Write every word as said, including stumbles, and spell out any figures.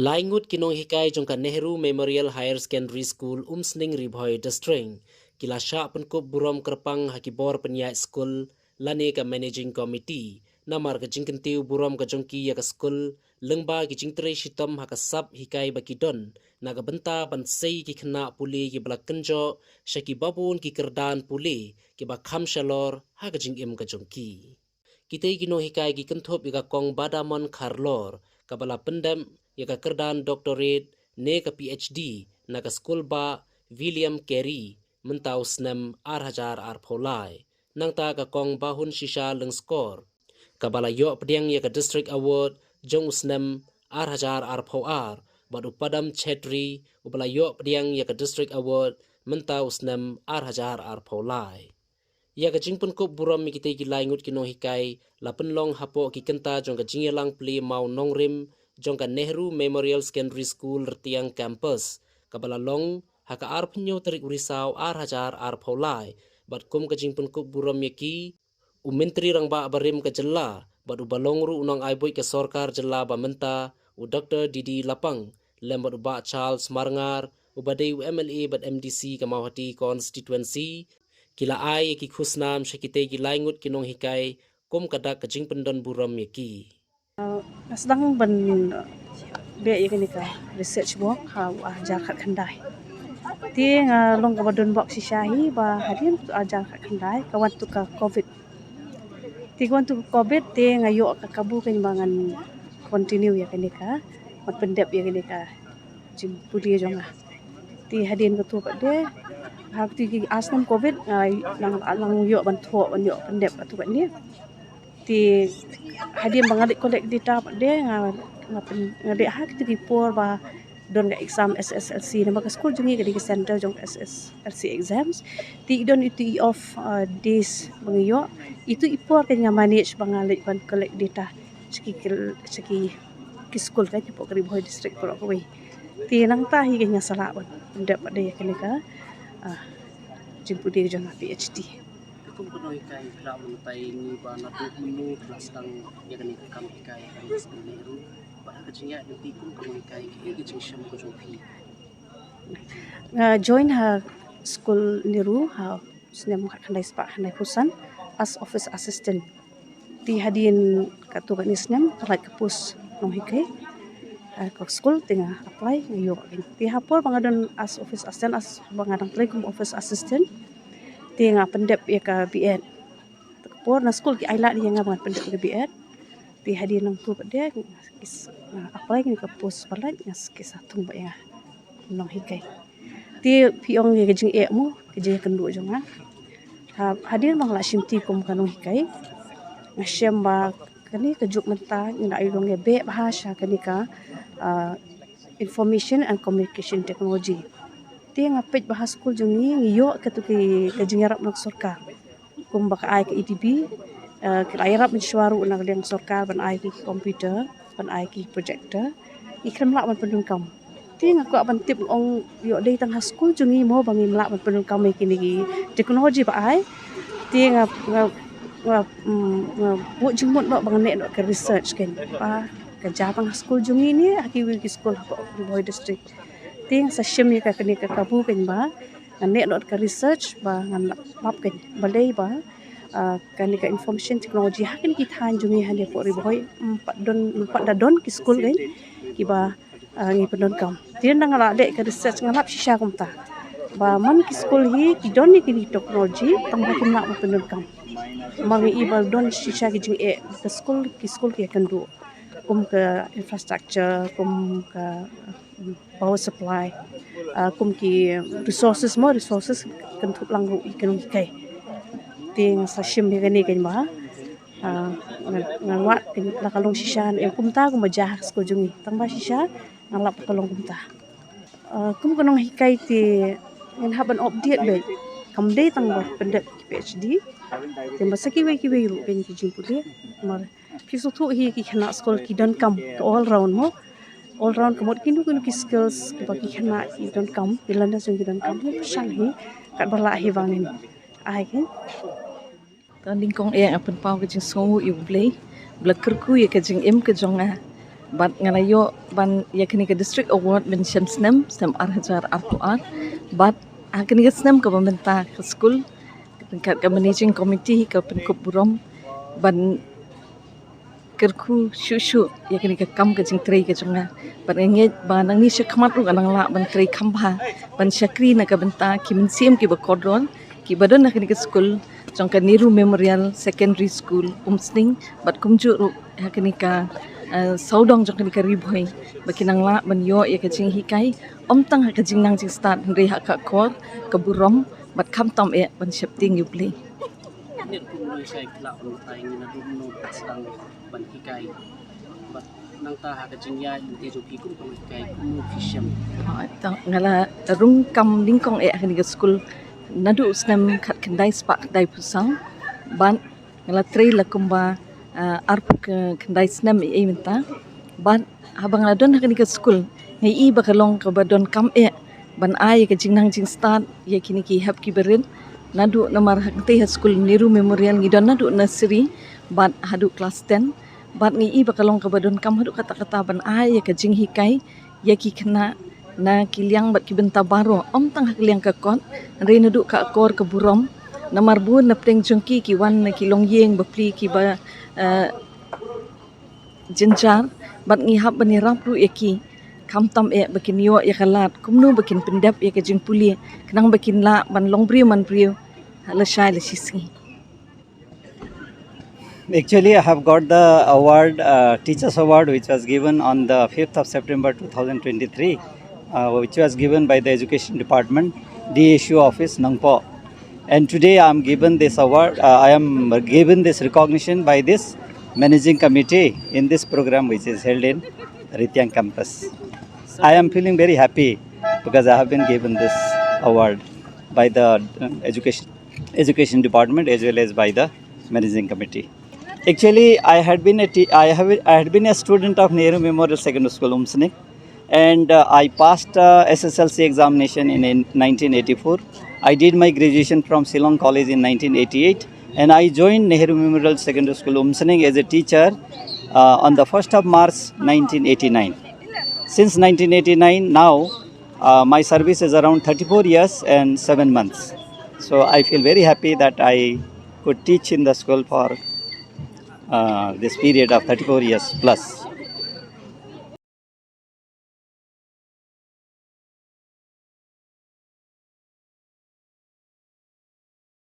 Lai ngut ki nonghikai jong ka Nehru Memorial Higher Secondary School, Umsning, Ri Bhoi District, ki la shah pynkup burom kyrpang ha ki bor pynïaid skul lane ka Managing Committee namar ka jingkyntiew burom ka jong ki ïa ka skul lyngba ki jingtrei shitom ha ka sap hikai ba ki don na ka bynta ban sei ki khynnah pule kiba la kynjoh sha kiba bun ki kyrdan pule kiba kham shalor ha ka jingim ka jong ki. Kitei ki nonghikai ki kynthup ïa ka Kong Badamon Kharlor, kaba la pyndep ïa ka kyrdan doctorate ne ka P H D na ka skul bah William Carey mynta u snem ar hajar arphew lai. Nangta ka Kong Bahun Shisha Lyngskor, kaba la ïoh pdiang ïa ka District Award jong u snem ar hajar arphew ar, bad u Padam Chetri, uba la ïoh pdiang ïa ka District Award mynta u snem ar hajar arphew lai. Ïa ka jingpynkup burom ïa kitei ki lai ngut ki nonghikai la pynlong hapoh ki kynta jong ka jingïalang plie mawnongrim jong ka Nehru Memorial Secondary School Rtiang Campus, kaba la long ha ka arphew hynñiew tarik u Risaw ar hajar arphew lai, bad kum ka jingpynkup burom ïa ki, u Myntri Rangbah barim ka jylla bad uba long ruh u nongai buit ka sorkar jylla ba mynta, u Doctor D D Lapang, lem bad u Bah Charles Marngar, uba dei u M L A bad M D C ka Mawhati constituency, ki la ai ïa ki khusnam sha kitei ki lai ngut ki nonghikai kum ka dak ka jingpyndon burom ïa ki. Nga sdang ban beh ïa kane ka research work ha u ar hajar khatkhyndai. Te nga long kaba don bok shisha hi ba hadien u ar hajar khatkhyndai ka wan tu ka covid. Te ka wan tu ka covid te nga ïoh ka kabu kane ba ngan continue ïa kane ka, ban pyndep ïa kane ka jingpule jong nga. Te hadien katu pat de, ha katu ki ar snem covid nga nang, nang ïoh ban thoh, ban ïoh pyndep katu pat ne. Te hadien ba nga leit collect data pat de, nga, nga pyn, nga leit ha kitu ki por ba don ka exam S S L C, namar ka skul jong ngi ka dei ka center jong S S L C exams. Te i don itu i off, uh, days ba nga ïoh, itu i por ka nga manage ba nga leit ban collect data sha ki, sha ki, ki skul ka hapoh ka Ri Bhoi District baroh kawei. Te nangta hi ka nga sa lah ban pyndep pat de ïa kane ka, uh, jingpule jong nga P H D. Te kum ka nonghikai, phi lah ban batai ïa ngi ba naduh mynno phi la sdang ïa kane ka kam hikai ha kane ka skul Nehru, bad ha ka jingïaid lynti kum ka nonghikai, kaei ka jingshem ka jong phi? Nga join ha skul Nehru ha snem khatkhyndai spah khyndaiphew san as office assistant. Te hadien katu kane snem ka lait ka post nonghikai ha ka skul, te nga apply, nga ïoh. Te ha por ba nga don as office assistant, as ba nga dang trei kum office assistant, te nga pyndep ïa ka B.Ed. Ka por na skul ki ai lad ïa nga ba ngan pyndep ïa ka B.Ed. Te hadien nangtu pat de nga apply ïa ka post ba lait, nga, ki sa thung bha ïa nga nonghikai. Te phi ong ïa ka jingeh mo, ka jingkynduh jong nga. Ha, hadien ba nga la shimti kum ka nonghikai, nga shem ba kane ka juk mynta ngi la ïoh long ïa beh bha sha kane ka, ah, information and communication technology. Te nga peit ba ha skul jong ngi ngi ïoh katu ki, ka jingïarap na ka sorkar. Kumba ka ai ka E D B, eh, ka la ïarap mynshuwa ruh na ka liang sorkar ban ai ki computer, ban ai ki projector. Ngi khlem lah ban pyndonkam. Te nga kwah ban tip, ong ïoh dei tang ha skul jong ngi mo ba ngim lah ban pyndonkam ïa kine ki technology ba ai. Te nga, nga, nga, mm, nga buh jingmut noh ba ngan neh noh ka research kane ba ka jia tang ha skul jong ngi ne ha kiwei ki skul hapoh Ri Bhoi District. Te nga sa shim ïa ka, kane ka kabu kane ba ngan neh noh ka research ba ngan lap, lap kane. Balei ba, ah, kane ka information technology ha kine ki thaiñ jong ngi hangne hapoh Ri Bhoi, mm, pat don, mm, pat da don ki skul kane kiba, ah, ngi pyndonkam. Te nga la leh ka research, nga lap shisha kumta ba man ki skul hi ki don ïa kine ki technology tang ba kim lah ban pyndonkam. Ma ngi i ba don shisha ki jingeh ka skul, ki skul ki ïakynduh kum ka infrastructure, kum ka, mm, power supply, ah, kum ki resources mo, resources kynthup lang ruh ïa ka nonghikai. Te nga sa shim ïa kane kane ba, ah, nga, nga wad kane la ka long shisha, eh, kumta kumba jia ha ka skul jong ngi. Tang ba shisha nga lap ka long kumta. Ah, kum ka nonghikai te ngin hap ban update beit. Kam dei tang ba pyndep ki P H D. Te ba sa kiwei kiwei ruh kane ki jingpule. Mar Ki sngewthuh hi ki khynnah skul ki donkam ka all round mo. All round ka mut kino kino ki skills kiba ki khynnah ki donkam, ki learners jong ki donkam, ki pyrshang hi katba lah hi ba ngin ai ki. Tang nyngkong eh nga pynpaw ka jingsngewnguh ïa U Blei ba la kyrkhu ïa ka jingim ka jong nga. Bad nga la ïoh ban ïa kane ka District Award mynshem snem, snem ar hajar arphew ar. Bad ha kane ka snem kaba mynta ka skul, ka managing committee ka pynkup burom ban kyrkhu shuh shuh ïa kane ka kam ka jingtrei ka jong nga. Bad nga ngeit ba nangne shakhmat ruh ngan nang lah ban trei kham bha ban shakri na ka bynta ki mynsiem kiba kordor kiba don ha kane ka skul jong ka Nehru Memorial Secondary School Umsning, bad kumjuh ruh ha kane ka, eh, sawdong jong kane ka Ri Bhoi ba kin nang lah ban ïoh ïa ka jinghikai, ym tang ha ka jingnang jingstad hynrei ha ka akor ka burom bad khamtam eh ban sheptieng ïa U Blei. Nangta ha ka jingïaid lynti jong phi kum pang hikai, kumno phi shem? Ah, to nga la rung kam nyngkong eh ha kane ka skul naduh u snem khatkhyndai spah khyndaiphew saw bad nga la trei la kumba, ah, arphew khyndai snem eh mynta. Bad haba nga la don ha kane ka skul nga ïohi ba ka long kaba donkam eh ban ai ïa ka jingnang jingstad ïa kine ki hep kiba rit. Naduh namar ha kane ka skul Nehru Memorial ngi don naduh nursery bad haduh klas ten. Bad nga ïohi ba ka long kaba donkam haduh katta katta ban ai ïa ka jinghikai ïa ki khynnah na ki liang bad ki bynta baroh, ym tang ha ka liang ka kot hynrei naduh ka akor ka burom. Namar bun na pdeng jong ki ki wan na ki longïing bapli kiba, eh, jynjar, bad ngi hap ban ïarap ruh ïa ki khamtam eh ba kin ïoh ïa ka lad kumno ba kin pyndep ïa ka jingpule khnang ba kin lah ban long briew man briew ha lashai lashisngi. Actually, I have got the award, uh, Teachers Award, which was given on the fifth of September two thousand twenty-three, uh, which was given by the Education Department, D S U office, Nongpoh. And today I am given this award, uh, I am given this recognition by this managing committee in this program which is held in Ritiang campus. I am feeling very happy because I have been given this award by the, uh, education, education department as well as by the managing committee. Actually, I had been a te- I have I had been a student of Nehru Memorial Secondary School, Umsning, and, uh, I passed, uh, S S L C examination in, in nineteen eighty-four. I did my graduation from Shillong College in nineteen eighty-eight, and I joined Nehru Memorial Secondary School, Umsning, as a teacher, uh, on the first of March nineteen eighty-nine. Since nineteen eighty-nine now, uh, my service is around thirty-four years and seven months. So I feel very happy that I could teach in the school for, uh, this period of thirty-four years plus.